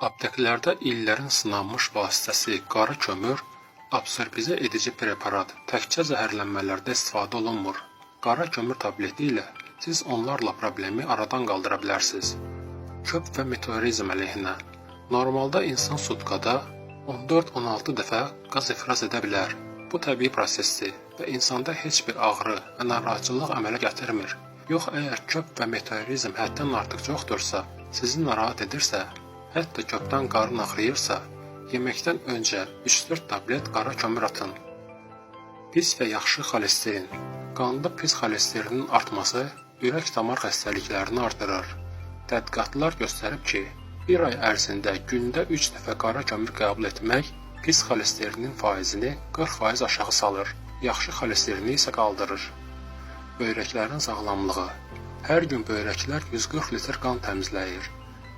Apteklərdə illərin sınanmış vasitəsi qara kömür absorbizə edici preparat təkcə zəhərlənmələrdə istifadə olunmur. Qara kömür tableti ilə siz onlarla problemi aradan qaldıra bilərsiniz. Köp və meteorizm əleyhinə. Normalda insan sutkada 14-16 dəfə qaz ifraz edə bilər. Bu təbii prosesdir və insanda heç bir ağrı və narahatçılıq əmələ gətirmir. Yox, əgər köp və meteorizm həddən artıq çoxdursa, sizi narahat edirsə, hətta köpdən qarın ağrıyırsa, yeməkdən öncə 3-4 tablet qara kömür atın. Pis və yaxşı xolesterin. Qanda pis xolesterinin artması ürək-damar xəstəliklərini artırır. Tədqiqatlar göstərib ki, bir ay ərzində gündə 3 dəfə qara kömür qəbul etmək pis xolesterinin faizini 40% aşağı salır, yaxşı xolesterini isə qaldırır. Böyrəklərin sağlamlığı. Hər gün böyrəklər 140 litr qan təmizləyir,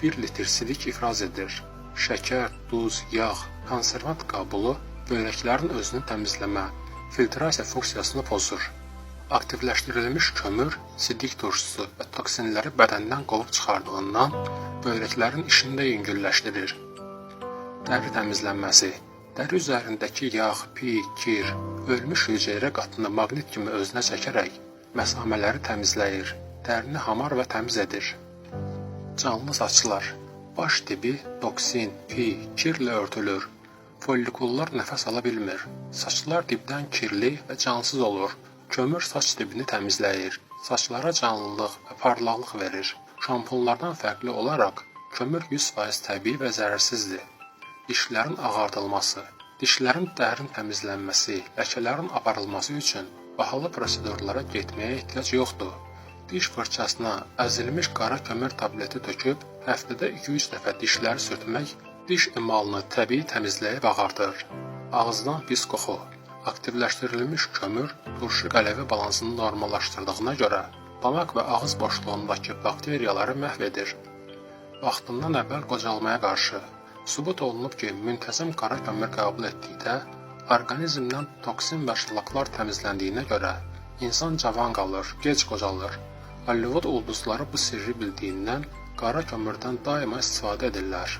1 litr sidik ifraz edir. Şəkər, duz, yağ, konservant qəbulu böyrəklərin özünü təmizləmə, filtrasiya funksiyasını pozur. Aktivləşdirilmiş kömür sidik turşusu və toksinləri bədəndən qovub çıxardığından böyrəklərin işini də yüngülləşdirir. Dəri təmizlənməsi. Dəri üzərindəki yağ, piy, kir, ölmüş hüceyrə qatını maqnit kimi özünə çəkərək məsamələri təmizləyir, dərini hamar və təmiz edir. Canlı saçlar. Baş dibi toksin, piy, kirlə örtülür. Follikullar nəfəs ala bilmir. Saçlar dibdən kirli və cansız olur. Kömür saç dibini təmizləyir. Saçlara canlılıq və parlaqlıq verir. Şampunlardan fərqli olaraq kömür 100% təbii və zərərsizdir. Dişlərin ağardılması. Dişlərin dərin təmizlənməsi, ləkələrin aparılması üçün bahalı prosedurlara getməyə ehtiyac yoxdur. Diş fırçasına əzilmiş qara kömür tableti töküb həftədə 2-3 dəfə dişləri sürtmək diş emalını təbii təmizləyib ağardır. Ağızdan pis qoxu. Aktivləşdirilmiş kömür turşu qələvi balansını normallaşdırdığına görə damaq və ağız boşluğundakı bakteriyaları məhv edir. Vaxtından əvvəl qocalmaya qarşı. Sübut olunub ki, müntəzəm qara kömür qəbul etdikdə orqanizmdən toksin və şlaklar təmizləndiyinə görə insan cavan qalır, gec qocalır. Hollywood ulduzları bu sirri bildiyindən qara kömürdən daima istifadə edirlər.